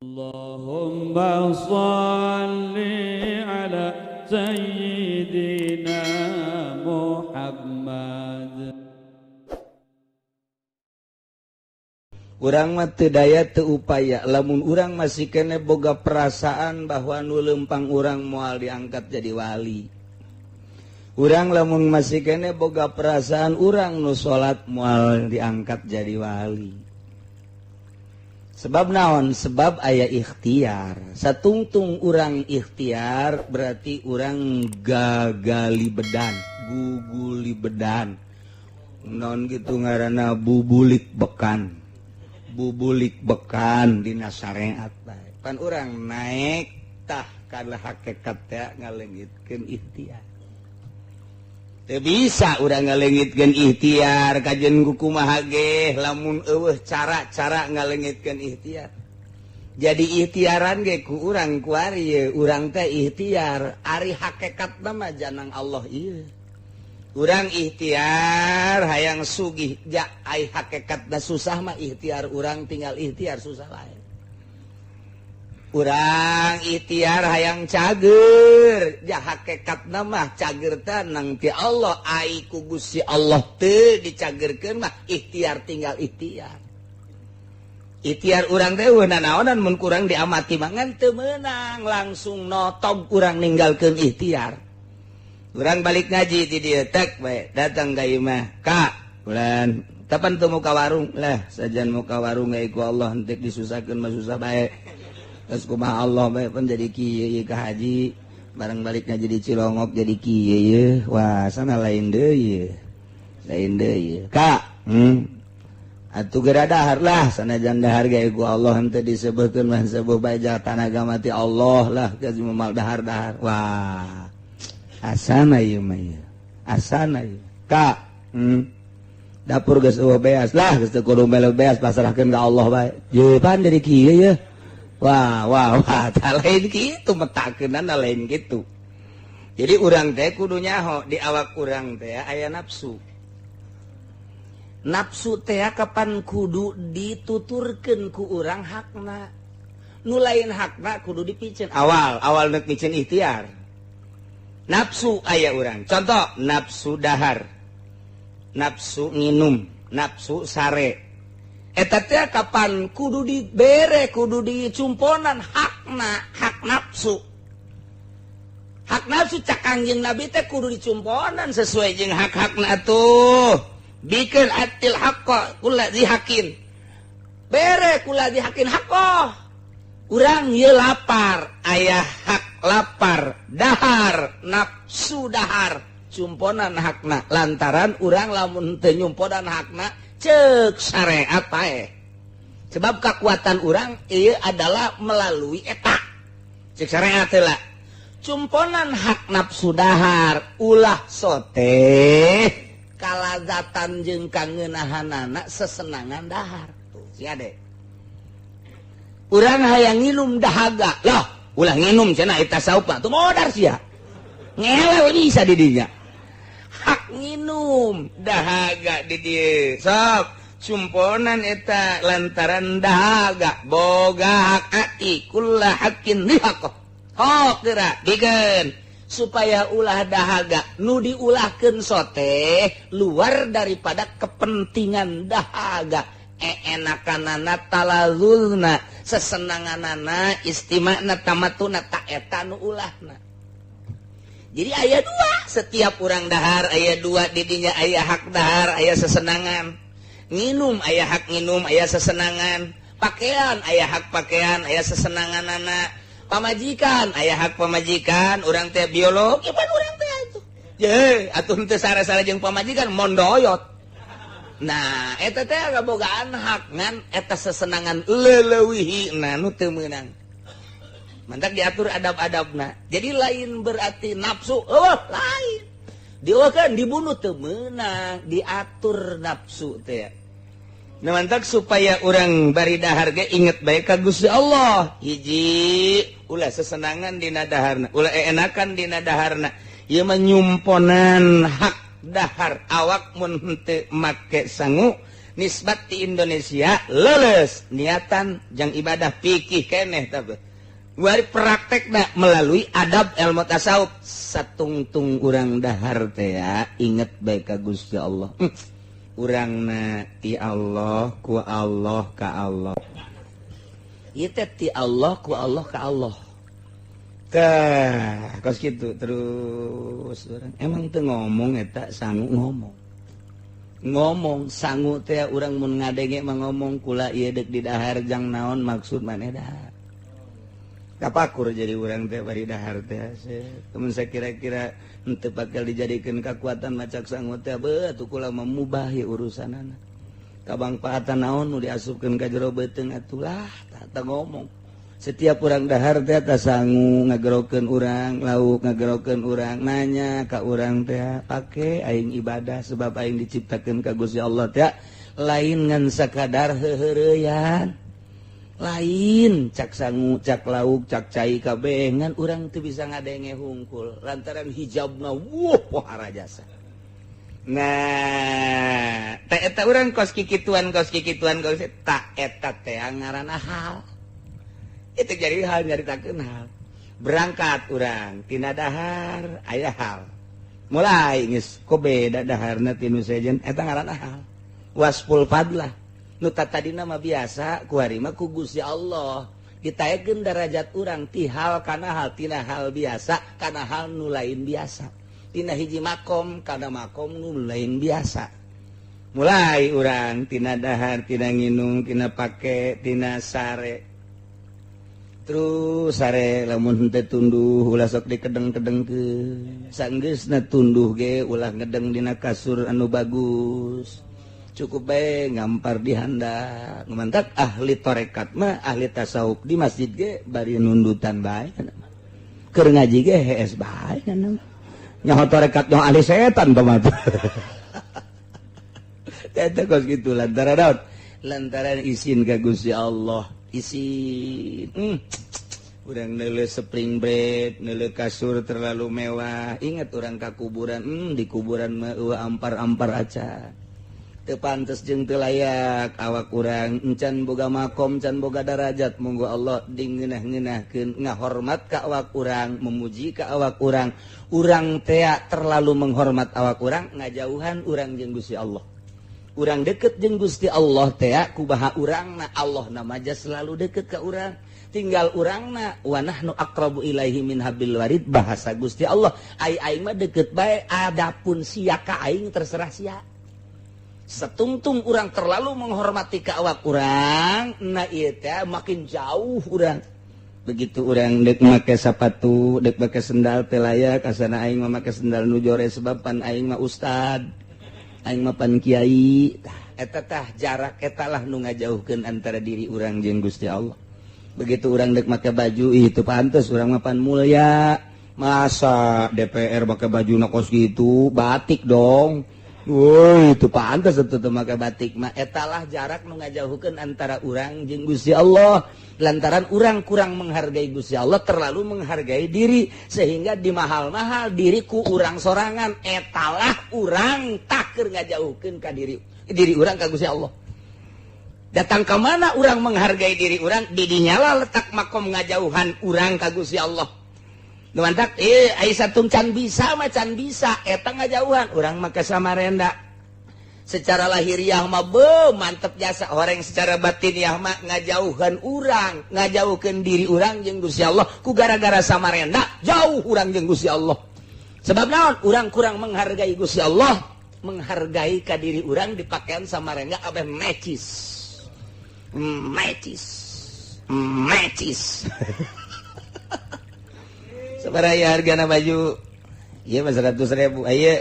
اللهم صل على سيدنا محمد. Urang mah teu daya teu upaya lamun urang masih kene boga perasaan bahwa nu lempang urang moal diangkat jadi wali. Urang lamun masih kene boga perasaan urang nu salat moal diangkat jadi wali. Sebab naon? Sebab aya ikhtiar. Satungtung urang ikhtiar berarti urang gagali bedan, guguli bedan. Naon gitu ngaranna bubulik bekan. Bubulik bekan dina syariat bae. Pan urang naik tah kana hakikat teh ngalengitkeun ikhtiar. Teu bisa urang ngalengitkeun ikhtiar kajen kumaha ge lamun eueuh cara-cara ngalengitkeun ikhtiar. Jadi ikhtiaran ge ku urang kuari ye, urang teh ikhtiar ari hakikatna mah janang Allah ieu. Urang ikhtiar hayang sugih ja ai hakikatna susah mah ikhtiar urang tinggal ikhtiar susah lain. Urang ikhtiar hayang cager ja hakikatna mah cager teh nang ti Allah ai ku Gusti Allah teu dicagerkeun mah ikhtiar tinggal ikhtiar. Ikhtiar urang teh eueuh nanaonan mun kurang diamati mah ngan teu meunang langsung notob urang ninggalkeun ikhtiar. Urang balik ngaji ti dieu tek bae datang ka imah ka bulan kapan teu muka warung lah sajan muka warung ge ku Allah henteu disusahkeun mah susah bae. Terus kumaha Allah bae pun jadi kieu ieu ka haji bareng balik ngaji di Cilongok jadi kieu ieu wah sana lain deui ieu lain deui ka atuh geura dahar lah sanajan dahar ge ku Allah henteu disebutkeun mah sebuh bae tanaga mati Allah lah geus moal dahar-dahar wah asana ieu mah ieu asana ieu ka dapur geus eueuh beas lah geus teu kudu melu beas pasrahkeun ka Allah bae ye pan jadi kieu ye wah wah wah tah lain kitu metakeunana lain kitu. Jadi urang teh kudu nyaho di awak urang teh aya nafsu. Nafsu teh kapan kudu dituturkeun ku urang hakna. Nu lain hakna kudu dipiceun awal awal nek miceun ikhtiar. Nafsu aya urang. Contoh nafsu dahar, nafsu nginum, nafsu sare. Eta teh kapan kudu dibere, kudu dicumponan hakna, hak nafsu. Hak nafsu cak Kangjeng Nabi teh kudu dicumponan sesuai jeung hak-hakna atuh. Bikeun atil haqqa kula dihakin. Bere kula dihakin haqqo. Urang ieu lapar, aya hak lapar, dahar, nafsu dahar, cumponan hakna. Lantaran urang lamun teu nyumponan hakna ceuk syariat pae. Sebab kekuatan urang ieu adalah melalui eta. Ceuk syariat heula. Cumponan hak nafsu dahar, ulah sote kalazatan jeung kangeunahanana sesenangan dahar. Tuh si ade. Urang hayang nginum dahaga lah ulah nginum cenah eta saupa tuh modar sia ngelel bisa di dinya hak nginum dahaga di dieu sok cumponan eta lantaran dahaga boga hak ati kullu haqqin lihaqo hok geura bikeun supaya ulah dahaga nu diulahkeun sote luar daripada kepentingan dahaga. Enakanana talazulna sesenanganana istimana tamatuna ta eta nu ulahna. Jadi aya dua setiap urang dahar aya dua didinya aya hak dahar aya sesenangan nginum aya hak nginum aya sesenangan pakaian aya hak pakaian aya sesenanganana pamajikan aya hak pamajikan urang teh biologi pan urang teh atuh ye atuh teu sare-sare jeung pamajikan mondoyot. Nah, eta teh kabogaan hak ngan eta sesenangan leuleuwihina nu teu meunang. Mantak diatur adab-adabna. Jadi lain berarti nafsu, oh lain. Dieukeun dibunuh teu meunang, diatur nafsu teh. Nah, mantak supaya urang bari dahar ge inget bae ka Gusti Allah. Hiji, ulah sesenangan dina daharna, ulah eenakan dina daharna. Ieu mah nyumponan hak dahar awak mun henteu make sangu Nisbat di Indonesia lulus niatan jang ibadah fikih keneh tapi wari praktekna melalui adab ilmu tasawuf satungtung urang dahar teh ya inget bae ka Gusti Allah. Urangna ti Allah ku Allah ka Allah. Ieu teh ti Allah ku Allah ka Allah. Tah kos kitu terus urang emang teu ngomong eta sangu ngomong. Ngomong sangu teh urang mun ngadenge mah ngomong kula ieu deuk di dahar jang naon maksud maneh dahar. Kapakur jadi urang teh bari dahar teh. Temen saya kira-kira henteu bakal dijadikeun kakuatan macak sangu teh beuh atuh kula mah mubah ieu urusanana. Kabangpaatan naon nu diasupkeun ka jero beuteung atulah tah ngomong. Setiap urang dahar teh tah sangu ngagerokeun urang, lauk ngagerokeun urang, nanya ka urang teh pake aing ibadah sebab aing diciptakeun ka Gusti Allah teh lain ngan sakadar heuheureyan. Lain cak sangu, cak lauk, cak cai kabeh ngan urang teu bisa ngadenge hungkul lantaran hijabna wuh pohara jasa. Nah, teh eta urang kos kikituan kos tak eta teh ngaranna hal. Itu jadi hal nyaritakeun hal. Berangkat urang tina dahar aya hal. Mulai geus kok beda daharna ti nu sejen eta ngaranna hal. Wasful fadlah. Nu tadina mah biasa kuari mah ku Gusti Allah. Ditaekeun darajat urang ti hal kana hal tina hal biasa kana hal nu lain biasa. Tina hiji makom kana makom nu lain biasa. Mulai urang tina dahar tina nginum tina pake tina sare. Terus sare lamun henteu tunduh ulah sok dikedeng-kedengkeun. Sanggeusna tunduh ge ulah ngedeng dina kasur anu bagus. Cukup bae ngampar di handap. Mantak ahli tarekat mah ahli tasawuf di masjid ge bari nundutan bae. Keur ngaji ge hees bae. Nyaho tarekat nyaho ahli setan mah. Eta kos kitu lantaran naon? Lantaran isin ka Gusti Allah. Isin. Urang neuleuh spring bed, neuleuh kasur terlalu mewah. Ingat urang ka kuburan, di kuburan mah eueuh ampar-ampar acan. Teu pantes jeung teu layak awak urang encan boga makom, can boga darajat. Monggo Allah dingeunah-ngeunahkeun ngahormat ka awak urang, memuji ka awak urang. Urang tea terlalu menghormat awak urang, ngajauhan urang jeung Gusti Allah. Urang deket jeung Gusti Allah tea kubaha urangna Allah na maja selalu deket ka urang. Tinggal urangna wa nahnu aqrabu ilaihi min hablil warid bahasa Gusti Allah. Ai aing mah deket bae adapun sia ka aing terserah sia. Setungtung urang terlalu menghormati ka awak urang, na ieu teh makin jauh urang. Begitu urang deuk make sapatu, deuk make sendal teh layak asana aing mah make sendal nu jore sebab pan aing mah ustad. Aing mah pan kiai. Eta tah jarak eta lah nu ngajauhkeun antara diri urang jeung Gusti Allah. Begitu urang deuk make baju, ih teu pantes urang mah pan mulia. Masa DPR make baju na kos kitu, batik dong. Woi, itu pantes atuh teu make batik mah. Eta lah jarak nu ngajauhkeun antara urang jeung Gusti Allah. Lantaran urang kurang menghargai Gusti Allah, terlalu menghargai diri sehingga dimahal-mahal diriku urang sorangan. Etalah urang takeur ngajauhkeun ka diri diri urang ka Gusti Allah. Datang ke mana urang menghargai diri urang, didinya lah letak makom ngajauhan urang ka Gusti Allah. Nu mantak ai satung can bisa mah can bisa eta ngajauhan urang mah ka Samarenda. Secara lahiriah mah beuh mantep jasa orang, secara batiniah mah ngajauhan urang, ngajauhkeun diri urang jeung Gusti Allah. Ku gara-gara Samarenda jauh urang jeung Gusti Allah. Sebab naon? Urang kurang menghargai Gusti Allah, menghargai ka diri urang dipakaian Samarenda abeh mecis. Mecis. Mecis. Sabaraha hargana baju? Ieu mah 100.000. Ieu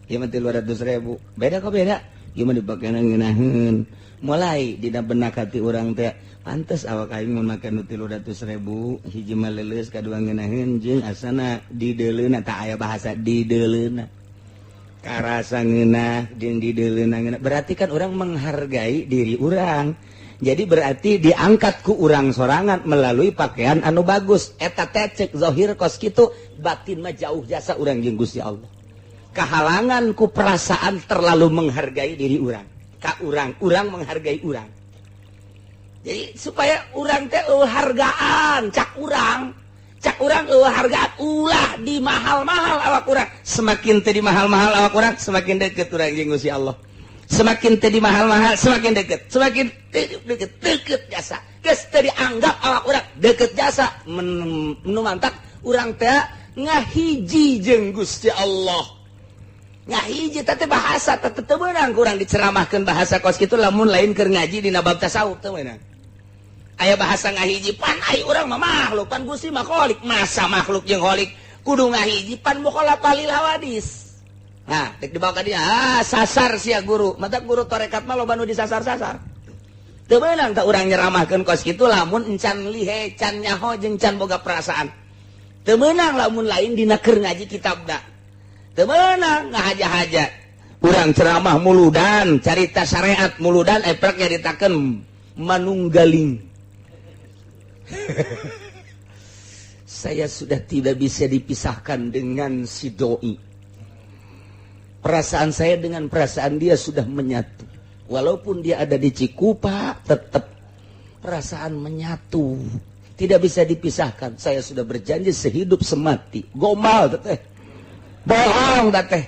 ieu mah 300.000. Beda kok beda. Ieu mah dipakena ngeunaheun. Mulai dina benak hati urang teh pantes awak aing mun make nu 300.000, hiji mah leuleus, kadua ngeunaheun jeung asana dideuleuna tah aya bahasa dideuleuna. Karasa ngeunah jeung dideuleuna ngeunah. Berarti kan urang menghargai diri urang. Jadi berarti diangkat ku urang sorangan melalui pakaian anu bagus. Eta teh cek zahir kos kitu, batin mah jauh jasa urang jeung Gusti Allah. Kahalangan ku perasaan terlalu menghargai diri urang. ka urang, urang menghargai urang. Jadi supaya urang teh hargaan cak urang hargaan ulah di mahal-mahal awak urang. Semakin teh di mahal-mahal awak urang, semakin deket urang jeung Gusti Allah. Semakin teh di mahal-mahal, semakin deket, semakin deket, deket jasa. Geus teh dianggap awak urang deket jasa, nu mantak urang teh ngahiji jeung Gusti Allah. Ngahiji teh bahasa teh teu meunang kurang diceramahkeun bahasa kos kitu lamun lain keur ngaji dina bab tasawuf teu meunang. Aya bahasa ngahiji pan ai urang mah makhluk pan Gusti mah khalik, masa makhluk jeung khalik kudu ngahiji pan mukhalafah lil hawadis. Nah, dek dibawa ka dieu, sasar sia guru. Mata guru tarekat mah loba nu disasar-sasar. Teu meunang tah urang nyeramahkeun kos kitu lamun encan lihe, can nyaho jeung can boga perasaan. Teu meunang lamun lain dina keur ngaji kitabna. Teu meunang ngahaja-haja. Urang ceramah muludan, carita syariat muludan eprek nyaritakeun manunggaling. Saya sudah tidak bisa dipisahkan dengan si doi. Perasaan saya dengan perasaan dia sudah menyatu. Walaupun dia ada di Cikupa, tetap perasaan menyatu. Tidak bisa dipisahkan. Saya sudah berjanji sehidup semati. Gombal teteh. Bohong teteh.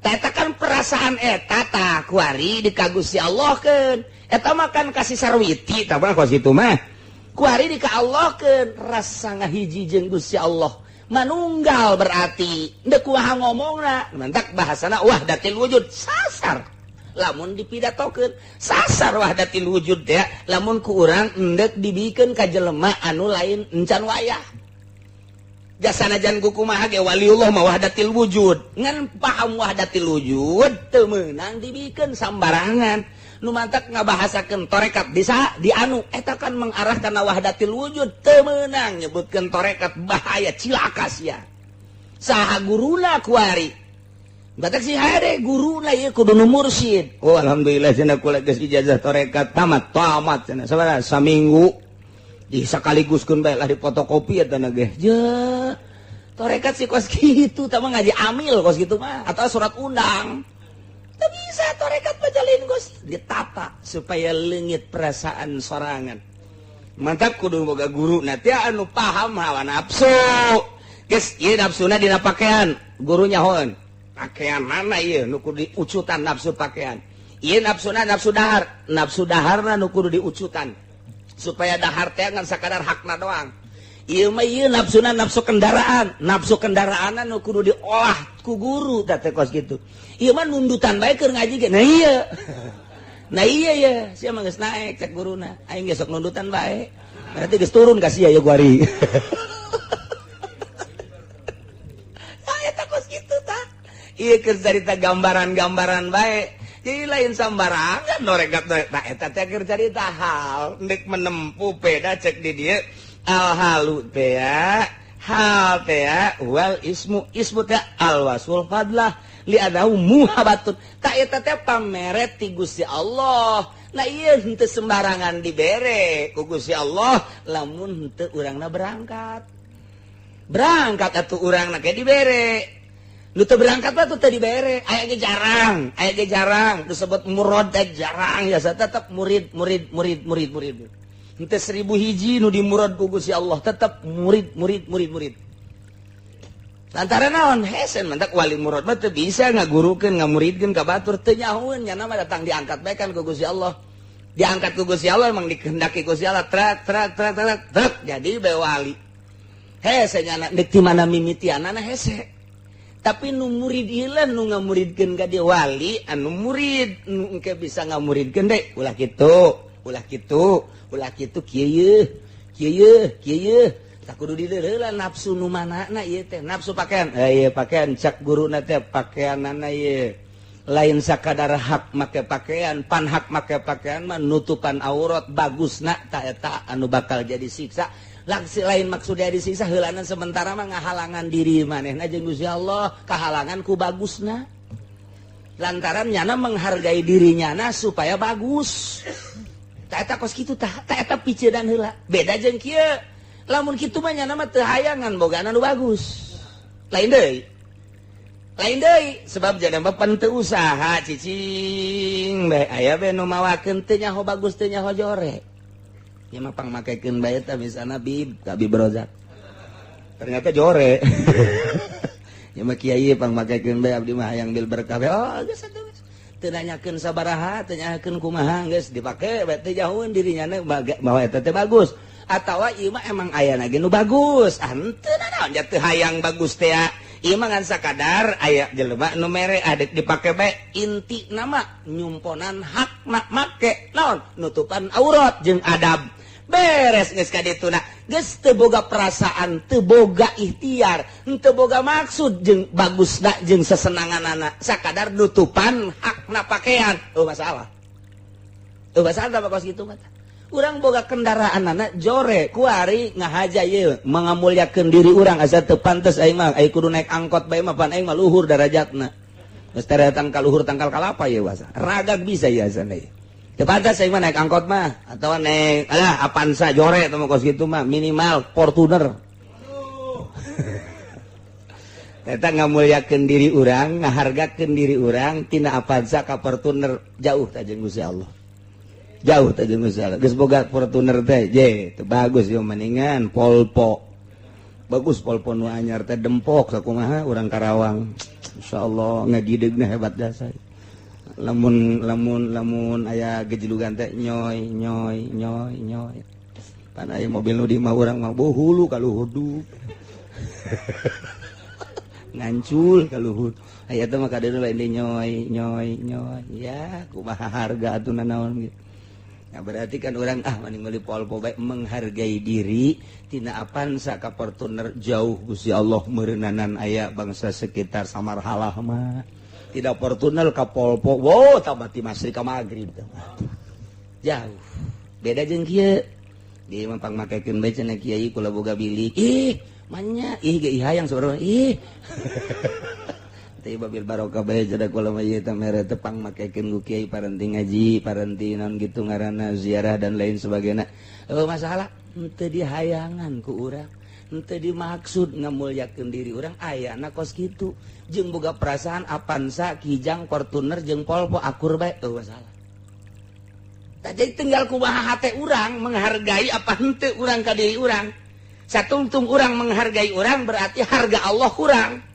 Eta kan perasaan eta tah kuari di ka Gusti Allah keun. Eta mah kan kasih sarwiti tah mah kos kitu mah. Kuari di ka Allah keun rasa ngahiji jeung Gusti Allah. Manunggal berarti ndek kumaha ngomongna. Mantak bahasana wahdatil wujud sasar. Lamun dipidatokeun sasar wahdatil wujud teh lamun ku urang endek dibikeun ka jelema anu lain encan wayah. Jasanajan ku kumaha ge waliullah mah wahdatil wujud. Ngan paham wahdatil wujud teu meunang dibikeun sambarangan. Nu mantak ngabahasakeun tarekat bisa di anu eta kan mengarah kana wahdatil wujud teu meunang nyebutkeun tarekat bahaya cilaka sia. Saha guruna kuari? Batak si hade guruna ieu kudu nu mursyid. Oh alhamdulillah cenah kula geus ijazah tarekat tamat tamat cenah sabaraha saminggu. Ih sakaligus keun bae lah dipotokopi eta na ge. Je tarekat si kos kitu tah mah ngaji amil kos kitu mah atau surat undang. Teu bisa tarekat majalin kos ditata supaya leungit perasaan sorangan. Mantap kudu boga guru na teh anu paham hawa nafsu. Geus ieu nafsuna dina pakaian, guru nyahoeun. Pakaian mana ieu nu kudu diucutan nafsu pakaian. Ieu nafsuna nafsu dahar, nafsu daharna nu kudu diucutan. Supaya dahar teh ngan sakadar hakna doang. Ieu mah ieu nafsuna nafsu kendaraan, nafsu kendaraanna nu kudu diolah ku guru tah teh kos kitu. Ieu mah nundutan bae keur ngaji ge. Nah ieu. Nah iya ya, sia mah geus naek cek guruna. Aing ge sok nundutan bae. Berarti geus turun ka sia ya guari. Tah eta kos kitu tah. Ieu keur carita gambaran-gambaran bae. Jadi lain sambarangan norekat tah eta teh keur carita hal ndek menempuh beda cek di dieu al halu teh hal teh wal ismu ismu teh al wasul fadlah li adahu muhabatun tah eta teh pamere ti Gusti Allah. Nah ieu henteu sembarangan dibere ku Gusti Allah lamun henteu urangna berangkat. Berangkat atuh urangna ke dibere. Nu teu berangkat mah teu dibere, aya ge jarang, disebut murad teh jarang ya tetep murid murid murid murid murid. Henteu 1000 hiji nu dimurad ku Gusti Allah tetep murid murid murid murid. Lantaran naon hesen mantak wali murad mah teu bisa ngagurukeun ngamuridkeun ka batur teu nyahoeun nya mah datang diangkat bae kan ku Gusti Allah. Diangkat ku Gusti Allah emang dikehendaki Gusti Allah trak trak trak trak trek jadi bae wali. Hese nya deuk ti mana mimitianana hese. Tapi nu murid ieu nu ngamuridkeun ka dia wali anu murid nu engke bisa ngamuridkeun deui ulah kitu ulah kitu ulah kitu kieu yeuh kieu yeuh kieu yeuh tah kudu dileureulan nafsu nu manana ieu teh nafsu pakaian ieu pakaian cak guruna teh pakaianana ieu lain sakadar hak make pakaian pan hak make pakaian mah nutupan aurat bagusna tah eta anu bakal jadi siksa. Laksi lain maksudnya disiksa heulanan sementara mah ngahalangan diri manehna jeung Gusti Allah kahalangan ku bagusna lantaran nyana menghargai diri nyana supaya bagus tah eta kos kitu tah eta piceudan heula beda jeung kieu lamun kitu mah nyana mah teu hayangan bogana nu bagus lain deui Lain deui sebab jadi mah pan teu usaha cicing bae aya bae nu mawakeun teu nyaho bagus teu nyaho jore. Ieu mah pangmakekeun bae teh misalna bib ka Bib Rozak. Ternyata jore. Ieu mah kiai pangmakekeun bae abdi mah hayang bil berkah. Oh geus atuh geus. Teu nanyakeun sabaraha, teu nanyakeun kumaha geus dipake bae teu jauheun dirinya bahwa eta teh bagus. Atawa ieu mah emang ayana ge nu bagus. Ah henteu naon teu hayang bagus teh. Ieu mah ngan sakadar aya jelema nu mere adek dipake bae inti nama nyumponan hak nak make naon nutupan aurat jeung adab. Beres geus ka dituna geus teu boga perasaan, teu boga ikhtiar, teu boga maksud jeung bagusna jeung sesenanganana sakadar nutupan hakna pakaian. Oh masalah. Oh masalah tah kos kitu mah. Urang boga kendaraan anak jore kuari ngahaja ieu mengamuliakeun diri urang asa teu pantes aing mah aing kudu naik angkot bae mah pan aing mah luhur darajatna. Geus datang ka luhur tangkal kalapa ieu asa. Ragag bisa ieu asana ieu. Teu pantes aing mah naik angkot mah atawa naik alah Avanza jore teh mah kos kitu mah minimal Fortuner. Eta ngamuliakeun diri urang, ngahargakeun diri urang tina Avanza ka Fortuner jauh tah jeung Gusti Allah. Jauh teh jeung Gusti Allah. Geus boga Fortuner teh, je, teu bagus ieu mendingan Volvo. Bagus Volvo nu anyar teh dempok sakumaha urang Karawang. Insyaallah ngagideugna hebat jasa. Lamun lamun lamun aya gejelugan teh nyoy nyoy nyoy nyoy. Pan aya mobil nu di mah urang mah boh hulu ka luhur du. Ngancul ka luhur. Aya teh mah kadeuna lain nyoy nyoy nyoy. Ya, kumaha harga atuh nanaon gitu. Nah, berarti kan orang ah mending meuli Volvo bae menghargai diri tina Avanza ka Fortuner jauh Gusti Allah meureunnanan aya bangsa sekitar Samarhalah mah tidak Fortuner ka Volvo wow tambah ti masri ka magrib jauh beda jeung kieu di mah pangmakekeun bae cenah kiai kula boga bilik ih manya ih ge hayang saurang ih teh babil barokah bae jadi kula mah ieu teh mere teh pangmakekeun ku kiai paranti ngaji paranti naon gitu ngaranna ziarah dan lain sebagainya. Masalah henteu dihayangan ku urang henteu dimaksud ngamulyakeun diri urang ayana kos kitu jeung boga perasaan Avanza Kijang Fortuner jeung Volvo akur bae masalah. Tah jadi tinggal kumaha hate urang menghargai apa henteu urang ka diri urang. Satungtung urang menghargai urang berarti harga Allah kurang.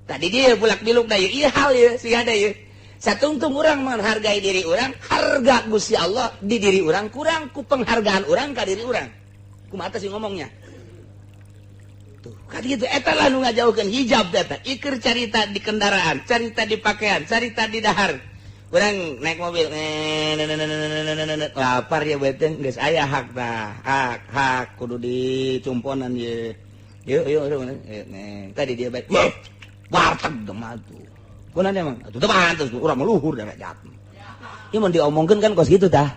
Tadi dia bulak biluk da ieu hal ieu sih ada ieu. Satungtung urang menghargai diri urang, harga Gusti Allah di diri urang kurang ku penghargaan urang ka diri urang. Kumaha sih ngomongnya? Tuh, kan gitu eta lah nu ngajauhkeun hijab eta. Iker carita di kendaraan, carita di pakaian, carita di dahar. Urang naik mobil, lapar ya beuteung geus aya hak tah, hak hak kudu dicumponan ye. Yuk yuk yuk tadi dia baik. Warteg gematu. Kunaon emang? Atuh teu pantes urang mah luhur derajat. Ieu mun diomongkeun kan kos kitu tah.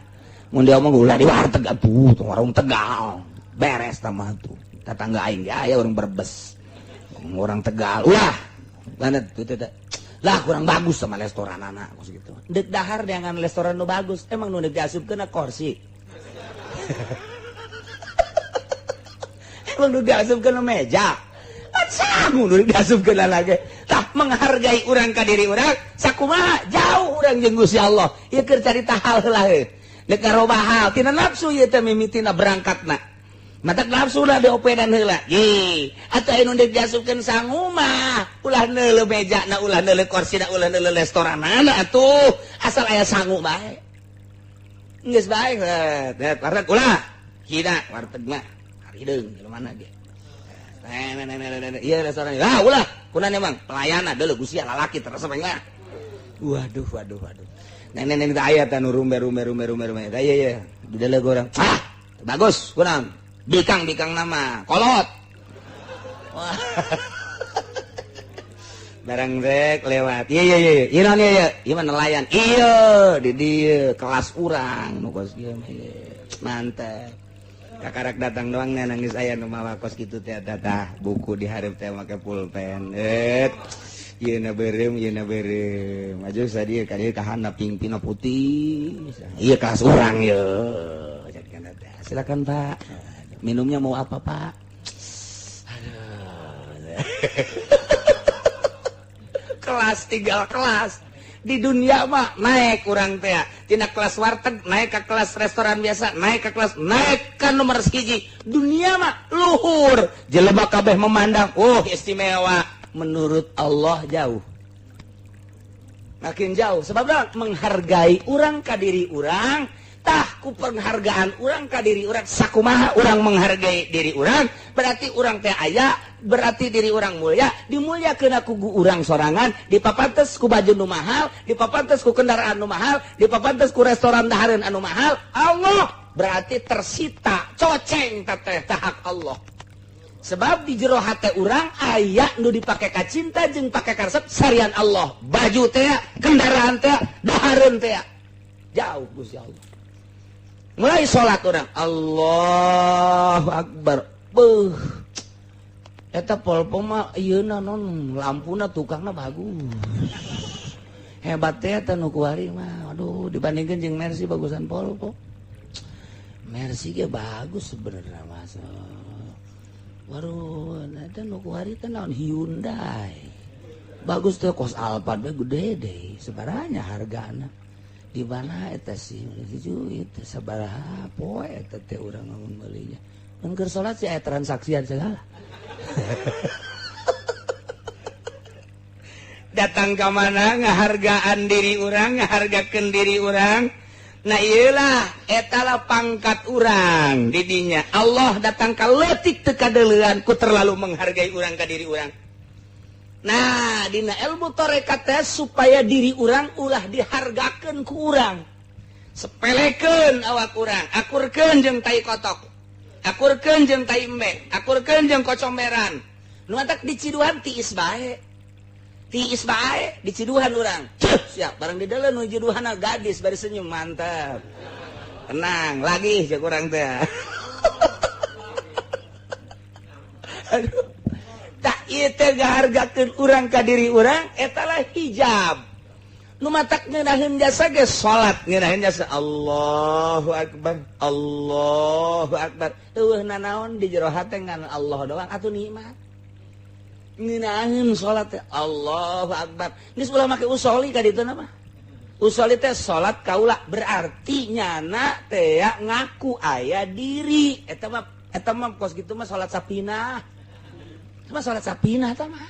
Mun diomong ulah di warteg atuh, tong warung Tegal. Beres tah mah tuh. Tetangga aing ge aya urang Brebes. Orang Tegal. Ulah. Mana tuh teh. Lah kurang bagus sama restoranana kos kitu. Deuk dahar dengan restoran nu bagus, emang nu deuk diasupkeun kursi. Emang nu diasupkeun meja. Sangu nu diasupkeun lagi. Tah menghargai urang ka diri urang sakumaha jauh urang jeung Gusti Allah. Ieu keur carita hal heula heuh. Deuk ngarobah hal tina nafsu ieu teh mimitina berangkatna. Matak nafsu lah diopedan heula. Ye, atuh anu deuk diasupkeun sangu mah ulah neuleuh mejana, ulah neuleuh korsina, ulah neuleuh restoranana atuh. Asal aya sangu bae. Geus bae heuh, warteg ulah. Hina warteg mah harideung mana ge. Iya restoran. Ah ulah, kunan emang pelayanan deuleu Gusti lalaki terus mah. Waduh waduh waduh. Nenek-nenek teh aya tah nu rumbe rumbe rumbe rumbe rumbe. Tah ieu ieu di deuleu urang. Ah, bagus kunan. Bikang-bikang nama, kolot. Wah. Barang rek lewat. Iya iya iya. Ieu naon ieu? Ieu mah nelayan. Iya, di dieu kelas urang nu kos ieu mah. Mantap. Kakarak datang doang nih nangis aya nu mawa kos kitu teh tah buku di hareup teh make pulpen. Ieu na beureum, ieu na beureum. Maju sadieu ka dieu ka handap pingpina putih. Ieu kelas urang ieu. Silakan Pak. Minumnya mau apa Pak? Aduh. Kelas tinggal kelas. Di dunia mah naik urang teh tina kelas warteg naik ke kelas restoran biasa, naik ke kelas, naik ke nomor sehiji. Dunia mah luhur, jelema kabeh memandang oh istimewa. Menurut Allah jauh, makin jauh. Sebab menghargai urang ka diri urang, tah ku penghargaan urang ka diri urang, sakumaha urang menghargai diri urang, berarti urang teh aya, berarti diri urang mulia, dimuliakeun ku urang sorangan, dipapantes ku baju nu mahal, dipapantes ku kendaraan nu mahal, dipapantes ku restoran dahareun anu mahal. Allah berarti tersita, coceng teteh tahak Allah. Sebab di jero hate urang aya nu dipake ka cinta jeung pake karesep sarian Allah. Baju teh, kendaraan teh, dahareun teh. Jauh Gusti Allah. Mulai salat urang Allahu Akbar. Beuh. Eta Volvo mah ieuna non lampuna tukangna bagus. Hebat teh eta nu kuari mah. Aduh, dibandingkeun jeung Mercy bagusan Volvo. Mercy ge bagus sebenarnya mas. Waduh, eta nu kuari teh naon Hyundai. Bagus teh kos Alphard we gede deh sebaranya hargana. Di mana eta sih itu sabaraha poe eta teh urang ngamun meulinya. Mun keur salat sih aya transaksian segala. Datang ka mana ngahargaan diri urang, ngahargakeun diri urang. Nah iyalah etalah pangkat urang didinya. Allah datang ka leutik teu kadeulean ku terlalu menghargai urang ka diri urang. Nah dina ilmu tarekat teh supaya diri urang ulah dihargakeun ku urang. Sepelekeun awak urang, akurkeun jeung tai kotok, akurkeun jeung tai embe, akurkeun jeung kocomberan. Nu matak diciduhan tiis bae. Tiis bae diciduhan urang. Siap barang di dalam nu ciduhanna gadis bari senyum mantap. Tenang lagi cek urang teh. Aduh. Tak ieu teh ngahargakeun urang ka diri urang eta lah hijab. Nu matak ngeunaheun jasa ge salat ngeunaheun jasa Allahu Akbar, Allahu Akbar. Eueuh nanaon di jero hate ngan Allah doang atuh nikmat. Ngeunaheun salat teh Allahu Akbar. Geus ulah make usoli ka ditu mah. Usoli teh salat kaula berarti nyana teh ngaku aya diri. Eta mah kos kitu mah salat sapinah. Mah salat sapinah tah mah.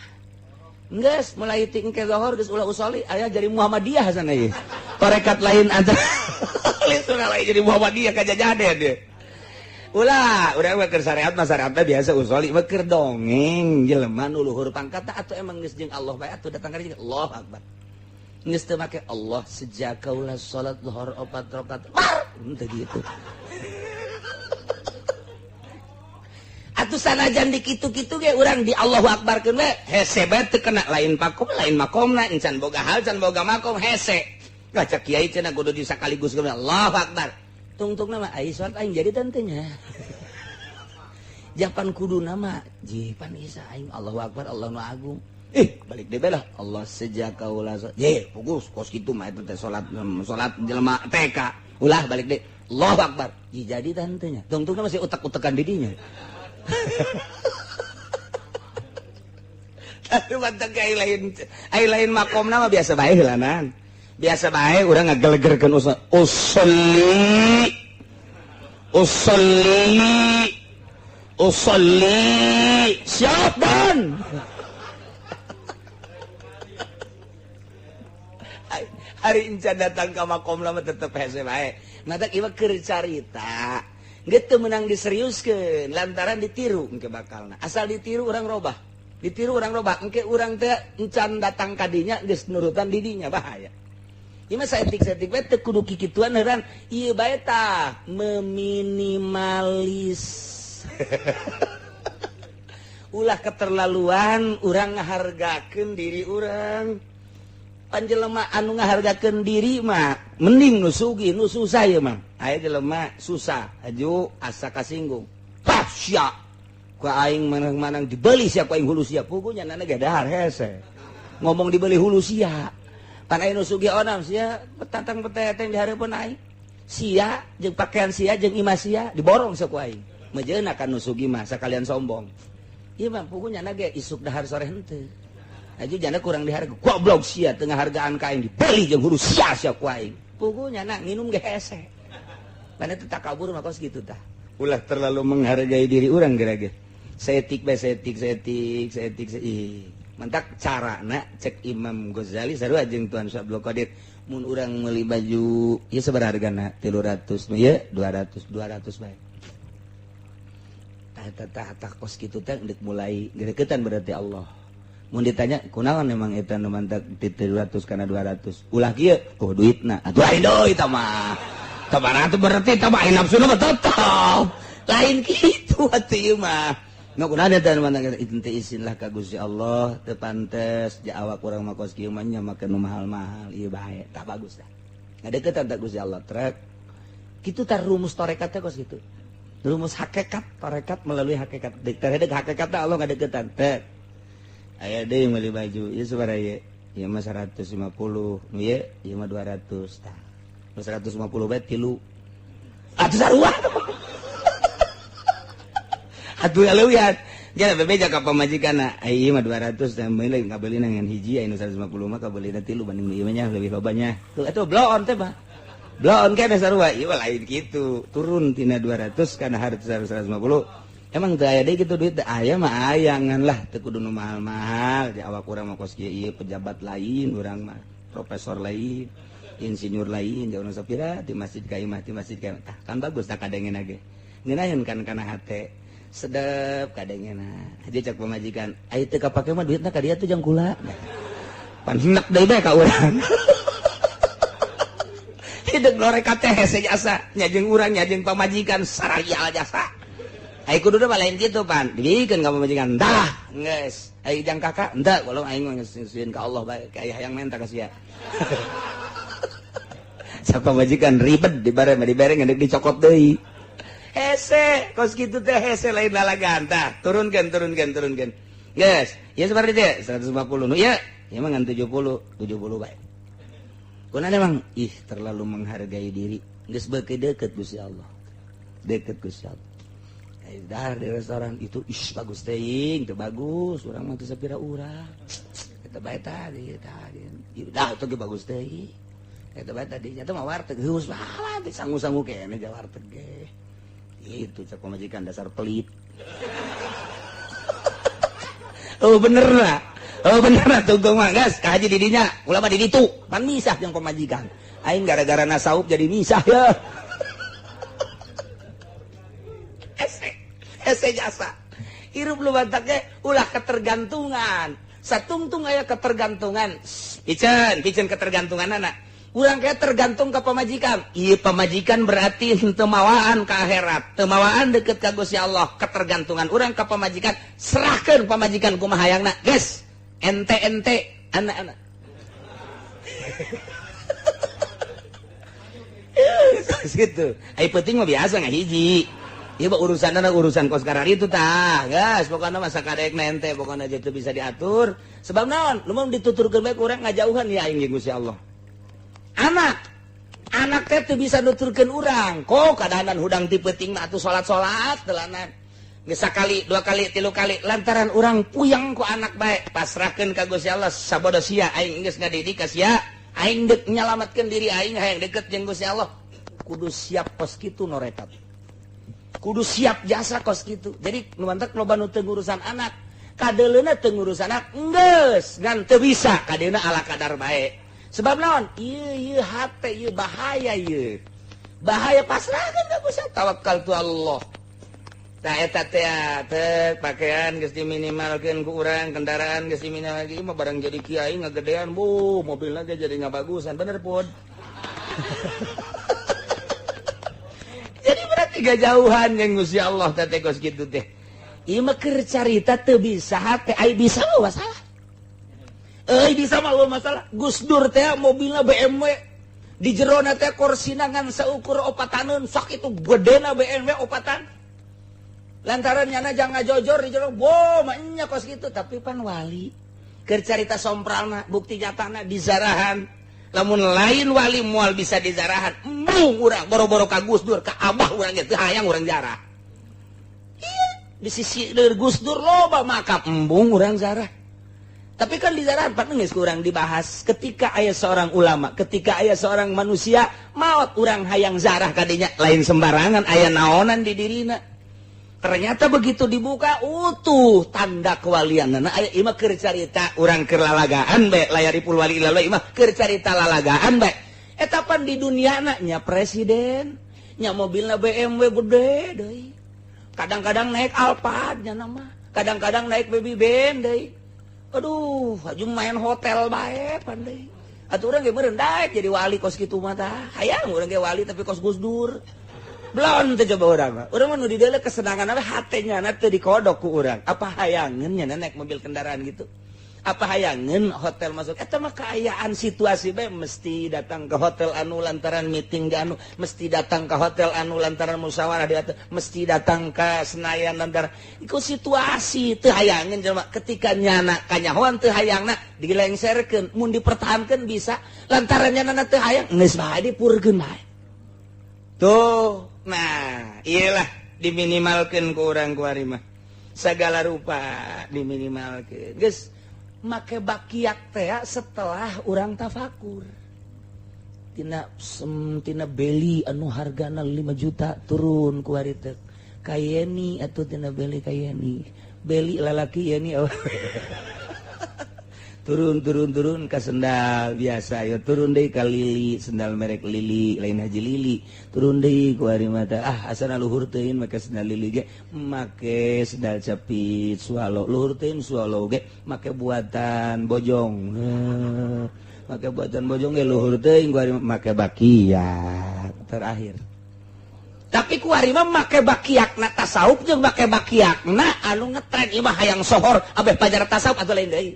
Geus mulai ti engke zuhur geus ulah usoli aya jadi Muhammadiyah sana ieu. Tarekat lain aja. Lain lain jadi Muhammadiyah kajajaden dia. Ulah, urang mah keur syariat mah syariat biasa usoli mah keur dongeng jelema nu luhur pangkat atuh emang geus jeung Allah bae atuh datang ka dieu Allahu Akbar. Geus teu make Allah sejak kaula salat zuhur 4 rakaat. Bar, henteu kitu. Atuh sanajan di kitu-kitu ge urang di Allahu Akbar keun we hese bae teu kena lain pakom lain makomna encan boga hal can boga makom hese. Kaca kiai cenah kudu di sakaligus keun Allahu Akbar. Tungtungna mah ai salat aing jadi tantenya. Japan kuduna mah jipan isa aing Allahu Akbar Allah nu agung. Ih balik deui lah Allah sejak kaula ye fokus kos kitu mah eta teh salat salat jelema TK. Ulah balik deui Allahu Akbar. Ji jadi tantenya. Tungtungna masih utek-utekan didinya. Tapi mantap ai lain makomna mah biasa bae heulanan. Biasa bae urang ngagelegerkeun usolli usolli usolli siap dan. Hari encan datang ka makomna mah tetep hese bae. Matak ieu keur carita. Geus menang diseriuskeun lantaran ditiru engke bakalna. Asal ditiru urang robah. Ditiru urang robah engke urang teh encan datang ka dinya geus nurutan didinya bahaya. Ieu mah saetik-saetik bae teu kudu kikituan heuran ieu bae tah meminimalis. Ulah keterlaluan urang ngahargakeun diri urang. Panjelema anu ngahargakeun diri mah mending nu sugih nu susah ieu mah. Aya jelema susah aju asa kasinggung. Tah sia ku aing manang-manang dibeli sia ku aing hulu sia puguh nya nana ge dahar hese. Ngomong dibeli hulu sia. Pan aya nu sugih onam sia petatang peteteng di hareupeun aing. Sia jeung pakaian sia jeung imah sia diborong sia ku aing. Mejeuna kan nu sugih mah sakalian sombong. Ieu mah puguh nya ge isuk dahar sore henteu. Aja janda kurang diharga. Goblok sia teu ngahargaan ka aing dibeli jeung huruf sia sia ku aing. Pugunya nak nginum ge hese. Mana teu takabur mah kos kitu tah. Ulah terlalu menghargai diri urang geura ge. Setik bae setik setik setik setik. Mantak carana cek Imam Ghazali sarua jeung Tuan Syekh Abdul Qadir. Mun urang meuli baju ieu sabaraha hargana? 300 ieu 200 200 bae. Tah tah tah kos kitu teh deuk mulai gereketan berarti Allah. Mun ditanya kunaon emang eta nu mantak 300 kana 200? Ulah kieu, oh duitna. Atuh lain deui eta mah. Sabaraha teh berarti eta mah nafsuna mah tetep. Lain kitu atuh ieu mah. Nu kunaon eta nu mantak itu teh izinlah ka Gusti Allah, teu pantes ja awak urang mah kos kieu mah nya make nu mahal-mahal ieu bae. Tah bagus tah. Ngadeukeutan ta Gusti Allah trek. Kitu tah rumus tarekat teh kos kitu. Rumus hakikat, tarekat melalui hakikat. Terhadap hakikat Allah ngadeukeutan teh. Aya deui meuli baju, ieu sabaraha ieu? Ieu mah 150, nu ieu ieu mah 200 tah. Nu 150 bae tilu. Atuh sarua. Atuh leuwihan. Geus bebeja ka pamajikanna, ai ieu mah 200 tah meuli kabeulina ngan hiji, ai nu 150 mah kabeulina tilu banding nu ieu mah nya leuwih loba nya. Tuh atuh bloon teh mah. Bloon keneh sarua, ieu mah lain kitu. Turun tina 200 kana harga 150. Emang teu aya deui kitu duit teh aya mah aya ngan lah teu kudu nu mahal-mahal. Di awak urang mah kos kieu ieu pejabat lain urang mah, profesor lain, insinyur lain, jauh nu sapira di masjid ka imah, di masjid ka imah. Tah kan bagus tah kadengena ge. Ngeunaheun kan kana hate. Sedep kadengena. Haji cak pamajikan, ai teu kapake mah duitna ka dieu tuh jang kula. Pan henep deui bae ka urang. Hideung lorek teh hese jasa, nya jeung urang nya jeung pamajikan sararial jasa. Ai kudu mah lain kitu pan, dibikeun ka pamajikan. Dah, geus. Ai jang kakak, henteu kalau aing mah geus nyusuin ka Allah bae, ka hayang menta ka sia. Siapa pamajikan ribet dibare mah dibere ngedeuk dicokot deui. Hese, kos kitu teh hese lain lalagan tah. Turunkeun, turunkeun, turunkeun. Geus, ieu sabaraha teh? 150. Nu ieu, ieu mah ngan 70, 70 bae. Kunaon emang? Ih, terlalu menghargai diri. Geus beuki deukeut Gusti Allah. Deukeut Gusti Allah. Dar di restoran itu ih bagus teuing, teu bagus, urang mah teu sapira urang. Eta bae tadi, tadi. Dah teu ge bagus teuing. Eta bae tadi nya teh mah warteg geus lah teh sangu-sangu keneh ja warteg ge. Itu cek pamajikan dasar pelit. Oh bener lah. Oh bener lah tunggu mah geus ka haji di dinya, ulah mah di ditu. Pan misah jeung pamajikan. Aing gara-gara nasaup jadi misah ya. Hese jasa. Hirup lu bantaknya ulah ketergantungan. Satungtung aya ketergantungan. Piceun, piceun ketergantungan anak. Urang kayak tergantung ke pamajikan. Ieu pamajikan berarti henteu mawaan ka akhirat, teu mawaan deket ka Gusti Allah. Ketergantungan urang ka pamajikan, serahkeun pamajikan kumaha hayangna. Geus, ente-ente anak-anak. Gitu. Ai penting mah biasa ngahiji. Ieu mah urusanna urusan kos karar itu tah, geus pokona mah sakadekna ente pokona aja teu bisa diatur. Sebab naon? Lu mah dituturkeun bae ku urang ngajauhan ya aing jeung Gusti Allah. Anak, anak teh teu bisa nuturkeun urang. Kok kadahanan hudang ti peuting mah atuh salat-salat telanan. Geus sakali, dua kali, tilu kali lantaran urang puyeng ku anak bae. Pasrahkeun ka Gusti Allah sabodo sia aing geus ngadidik ka sia, aing deuk nyalametkeun diri aing hayang deket jeung Gusti Allah. Kudu siap kos kitu norekat. Kudu siap jasa kos kitu. Jadi nu mantak loba nu teu ngurusan anak. Kadeuleuna teu ngurus anak geus ngan teu bisa kadeuna ala kadar bae. Sebab naon? Ieu ieu hate ieu bahaya ieu. Bahaya pasrahkeun ka Gusti tawakal tu Allah. Tah eta teh teh pakaian geus diminimalkeun ku urang, kendaraan geus diminimalkeun ieu mah barang jadi kiai ngagedean bu, mobilna ge jadi ngabagusan bener pun. Jadi berarti gajauhan yang Gusti Allah teh kos kitu teh. Ieu mah keur carita teu bisa hate, ai bisa mah masalah. Euy bisa mah masalah. Gus Dur teh mobilna BMW di jerona teh korsina ngan saukur opataneun sok itu gedena BMW opatan. Lantaran nyana jangan ngajojor di jero, bo mah nya kos kitu tapi pan wali. Keur carita sompralna bukti nyatana dizarahan. Lamun lain wali moal bisa dizarahan. Embung urang boro-boro ka Gus Dur ka abah urang ge teu hayang urang jarah. Ieu di sisi leur Gus Dur loba makam embung urang zarah. Tapi kan di darat geus kurang dibahas ketika aya seorang ulama, ketika aya seorang manusia maot urang hayang zarah kadinya lain sembarangan aya naonan di dirina. Ternyata begitu dibuka utuh tanda kewalian. Nah, aya imah keur carita urang keur lalagaan bae layaripul wali illallah imah keur carita lalagaan bae. Eta pan di duniana nya presiden, nya mobilna BMW gede deui. Kadang-kadang naik Alphard nya nama, kadang-kadang naik Baby Benz deui. Aduh, aju main hotel bae pandai. Atuh urang ge meureun daek jadi wali kos kitu mah tah. Hayang urang ge wali tapi kos Gus Dur. Belon teh coba urang mah. Urang mah nu di dieu kesenangan we hate nya teu dikodok ku urang. Apa hayangeun nya naik mobil kendaraan gitu? Apa hayangeun hotel masuk? Eta mah kaayaan situasi bae mesti datang ke hotel anu lantaran meeting di anu, mesti datang ke hotel anu lantaran musyawarah di anu, mesti datang ke Senayan lantaran iku situasi teu hayangeun jelema ketika nyana kanyahoan teu hayangna dilengserkeun mun dipertahankeun bisa lantaran nyana teu hayang geus bae dipurkeun bae. Tuh, nah iyalah diminimalkeun ku urang kuari mah. Segala rupa diminimalkeun. Geus make bakiak teh setelah urang tafakur tina tina beli anu hargana 5 juta turun ku hari teh kayeni atuh tina beli kayeni beli lalaki yeni oh. Turun turun turun ke sendal biasa ya turun deui ka Lili sendal merek Lili lain Haji Lili turun deui ku hari mata ah asana luhur teuing make sendal Lili ge make sendal capit swallow luhur teuing swallow ge make buatan bojong make buatan bojong ge luhur teuing ku hari make bakiak terakhir. Tapi ku hari mah make bakiakna tasawuf jeung make bakiakna anu ngetren ieu mah hayang sohor abeh pajar tasawuf atuh lain deui.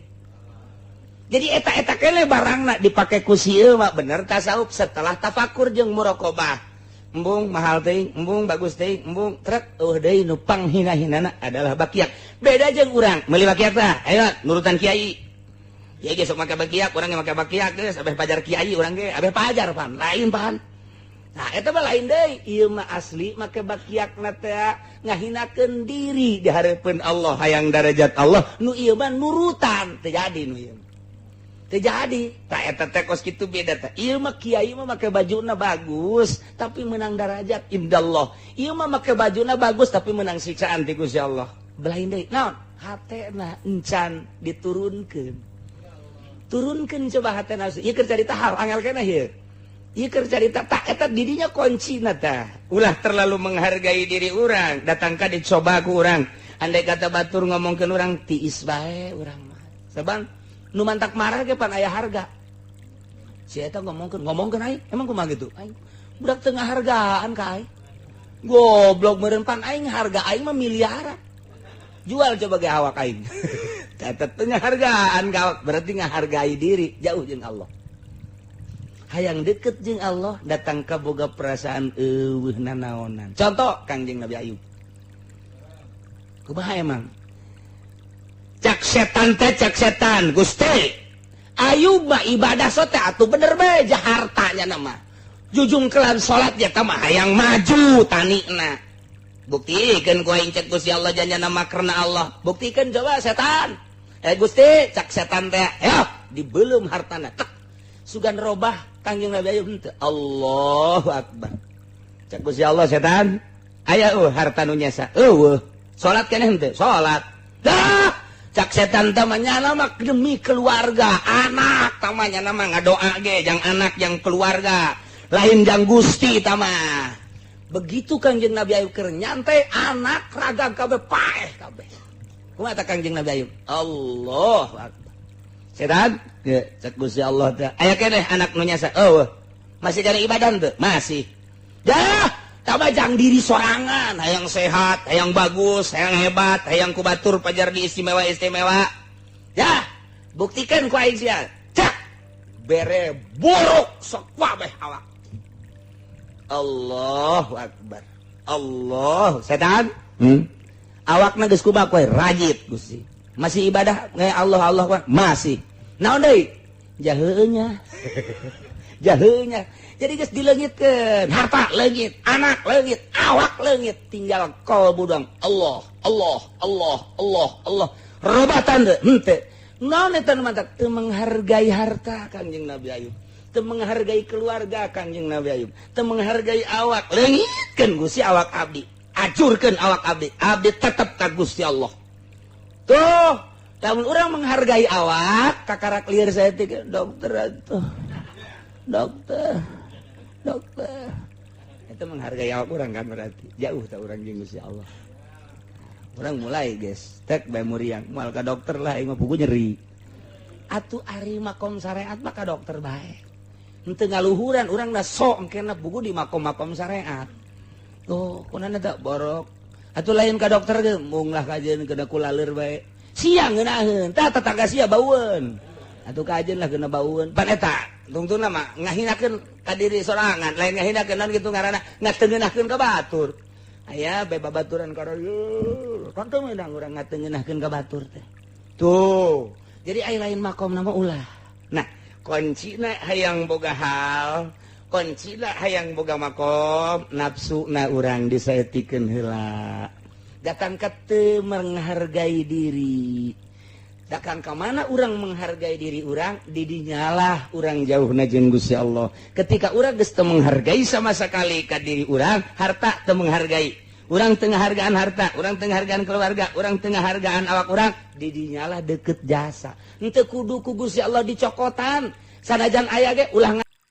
Jadi eta-eta kele barangna dipake ku si ieu mah bener tasawuf setelah tafakur jeung muraqabah. Embung mahal teuing, embung bagus teuing, embung trek eueuh deui nu panghina-hinana adalah bakiak. Beda jeung urang meuli bakiak tah, ayo nurutan kiai. Kiai ge sok make bakiak, urang ge make bakiak geus abeh pajar kiai urang ge, abeh pajar pan, lain pan. Nah, eta mah lain deui, ieu mah asli make bakiakna teh ngahinakeun diri di hareupeun Allah hayang darajat Allah, nu ieu mah nurutan teu jadi nu ieu. Terjadi tak eta teh kos kitu beda teh. Ieu mah kiai mah make bajuna bagus tapi menang darajat indallah. Ieu mah make bajuna bagus tapi menang siksaan ti Gusti Allah. Belain deui. Naon? Hatena encan diturunkeun. Turunkeun coba hatena. Ieu keur carita hal angel keneh ieu. Ieu keur carita tak eta didinya kuncina tah. Ulah terlalu menghargai diri urang, datang ka dicoba ku urang. Andai kata batur ngomongkeun urang tiis bae urang mah. Sabang nu mantak marah ge pan aya harga. Si eta ngomongkeun aing, emang kumaha gitu? Aing budak teu ngahargaan ka aing. Goblok meureun pan aing harga aing mah miliaran. Jual coba ge awak aing. Eta teu ngahargaan ka awak, berarti ngahargai diri jauh jeung Allah. Hayang deket jeung Allah datang ka boga perasaan eueuh nanaonan. Contoh Kangjeng Nabi Ayub. Kumaha emang? Cak setan teh cak setan Gusti Ayub mah ibadah sote atuh bener bae jahartanya nama jujung kelan salat ya mah hayang maju tanina buktikeun ku aing cek Gusti Allah janjana mah karena Allah buktikeun coba setan Gusti cak setan teh ayo dibelum hartana tek sugan robah Kangjeng Nabi Ayub henteu Allahu akbar cak Gusti Allah setan aya harta nu nyesa eueuh salat keneh henteu salat dah cak setan tamanya nama demi keluarga anak tamanya nama ngadoa ge jang anak yang keluarga lain jang Gusti tama begitu Kangjeng Nabi Ayub keur nyantai anak raga kabeh paeh kabeh kumaha ta Kangjeng Nabi Ayub Allahu akbar setan ge cak Gusti Allah teh aya keneh anak nu nyasa eueuh masih jadi ibadah teu masih dah tama jang diri sorangan hayang sehat hayang bagus hayang hebat hayang ku batur pajar di istimewa istimewa ya buktikan ku aing sia cak bere buruk sok kabeh awak Allahu akbar Allah setan awakna geus kumaha kowe rajit Gusti masih ibadah Allah Allah masih naon deui jaheunya jaheunya. Jadi geus dileungitkeun, harta leungit, anak leungit, awak leungit, tinggal kolbu doang. Allah, Allah, Allah, Allah, Allah. Robatan teu henteu. Naon eta nu mantak teu menghargai harta Kangjeng Nabi Ayub, teu menghargai keluarga Kangjeng Nabi Ayub, teu menghargai awak. Leungitkeun Gusti awak abdi, acurkeun awak abdi, abdi tetep ka Gusti Allah. Tuh, lamun urang menghargai awak, kakarak lieur saeutik, dokter atuh. Dokter. Dokter. Itu menghargai awak urang kan berarti. Jauh tak urang jeung Gusti Allah. Urang mulai guys, tek bae muriang, moal ka dokter lah aing mah pugu nyeri. Atuh ari makom syariat mah ka dokter bae. Henteu ngaluhuran urang da sok engkena pugu di makom-makom syariat. Tuh, kunana tak borok. Atuh lain ka dokter ge mung lah kajeun kena kulaleur bae. Sia ngeunaheun, tah tetangga sia baueun. Atuh kajeun lah kena baueun. Pan eta tungtungna mah ngahinakeun ka diri sorangan, lain ngahinakeun naon kitu ngaranna ngatengeunahkeun ka batur. Aya bae babaturan karayu, kan teu meunang urang ngatengeunahkeun ka batur teh. Tuh, jadi aya lain makom nama ulah. Nah, kuncina hayang boga hal, kuncina hayang boga makom, nafsuna urang disaetikeun heula. Datang ka teu menghargai diri. Datang ka mana urang menghargai diri urang, didinyalah urang jauhna jeung Gusti Allah. Ketika urang geus teu menghargai sama sekali ka diri urang, harta teu menghargai. Urang teu ngahargaan harta, urang teu ngahargaan keluarga, urang teu ngahargaan awak urang, didinyalah deket jasa. Henteu kudu ku Gusti Allah dicokotan. Sanajan aya ge ulah